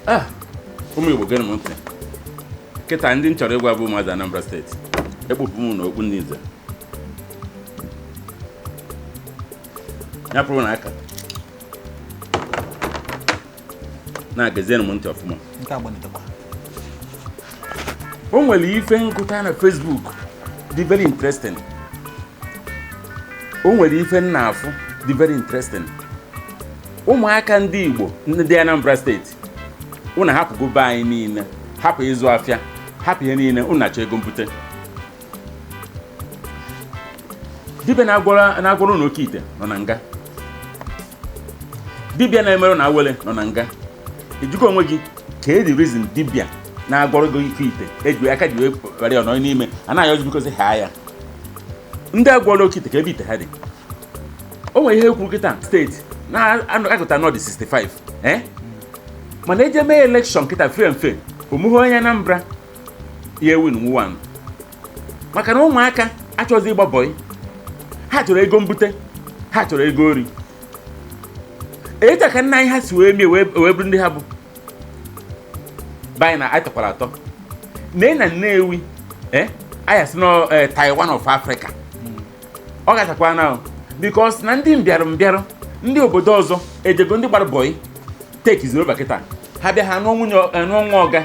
Ah, ụmụ Igbo, gere m ntị kịta. Ndị m chọrọ ịgwa bụ ụmụazị Anambra Steeti. Ekpupụ m na okpu ndị nze nyapụrụ na aka na-agazienụ m ntị ọfụma. Nke a gbanitekwa. O nwere ife ngụta na Facebook dị very interesting. O nwere ife m na-afụ dị very interesting. Ụmụaka ndị Igbo, ndị Anambra Steeti, unu hapụgo be anyị niile, hapụ ịzụ afịa, hapụ ihe niile, unu na-achọ ego mbute. Dibịa na-agwọrọ unu oke ite nọ na nga, dibịa na-emerụ unu awele nọ na nga. Ị jụgo onwe gị ka the reason dibịa na-agwọrọ gị oke ite eji aka ji wee were ya nọ n'ime anaghị ọzọ bikozi ha ya ndị agwọrọ oke ite ka ebe ite ha dị. O nwere ihe kwuru kịta steeti na-agụta nọdị 65, eh? Mana eje mee election kịta free and fair, omughe onye Anambra ya ewin one, maka na ụmụaka achọghịzi ịgba bọyị. Ha chọrọ ego mbute, ha chọrọ ego ori. Etu ka nna anyị ha si wee mie wee bụrụ ndị ha bụ be anyị na anyị tọkwara atọ na Nnewi, eh, anyị asị na Taiwan of Africa. Ọ gachakwa na because na ndị mbịarụ mbịarụ, ndị obodo ọzọ ejego, ndị gbara bọyị take over kịta. Ha bịa, ha nụọ nwunye, nụọ nwa ọga,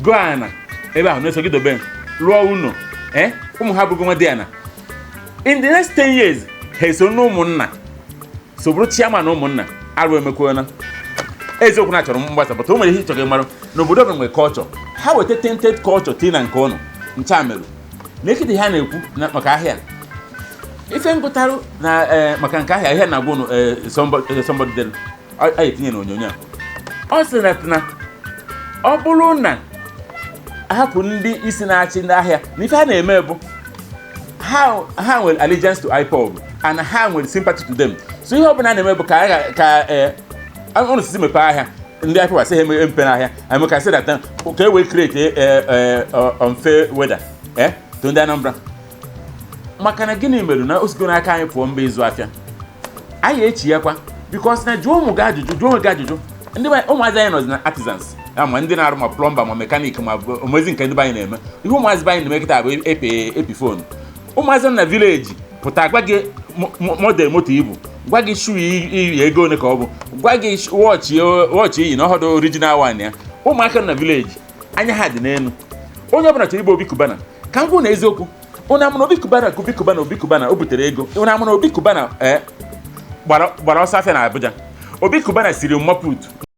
gụọ ana ebe ahụ na-eso gị dobe, lụọ ụlọ, eh, ụmụ ha bụgo nwa dị ana. In the next 10 years, ha eso na ụmụnna so bụrụ chairman ụmụnna. Arụ emekwuona. Eziokwu na achọrọ mgbasa, but o nwere ihe ịchọrọ ịmarụ n'obodo ọbụla nwere culture. Ha weta tainted culture tii na nke ụnụ ncha merụ na ekiti. Ha na-ekwu na maka ahịa ife ngụtarụ na maka nke ahịa ihe na-agwa ụnụ, somebody dere a etinye n'onyonyo a. Ọ sị na ọ bụrụ na ahapụ ndị isi na-achị ndị ahịa na ife ha na-eme bụ ha nwere allegiance to IPOB and ha nwere sympathy to them. So ihe ọbụla a na-eme bụ ka ụnụ sisi mepee ahịa, ndị IPOB asị ha emepe n'ahịa emeka sị that ka e wee create unfair weather to ndị Anambra. Maka na gịnị mere na o sigo n'aka anyị pụọ mba ịzụ afịa anyị echi ya kwa? Because na jụọ ụmụ gị ajụjụ, jụọ onwe gị ajụjụ. Ndị ụmụazị anyị nọzi na artisans ya, ma ndị na-arụ ma plumber, ma mechanic, ma omezi nke ndị be anyị na-eme. Ihe ụmụazị be anyị na-eme kịta bụ epe epi phone. Ụmụazị nọ na village pụta gwa gị model moto ibu, gwa gị shoe iyi ego ole ka ọ bụ, gwa gị watch iyi na ọhọdụ original one ya. Ụmụaka nọ na village, anya ha dị n'elu. Onye ọbụla chọrọ ịbụ Obi Cubana. Ka m kwuo na eziokwu, ụnụ amụna Obi Cubana ka Obi Cubana, Obi Cubana o butere ego. Ụnụ amụna Obi Cubana gbara ọsọ afịa na Abuja. Obi Cubana siri mmaput.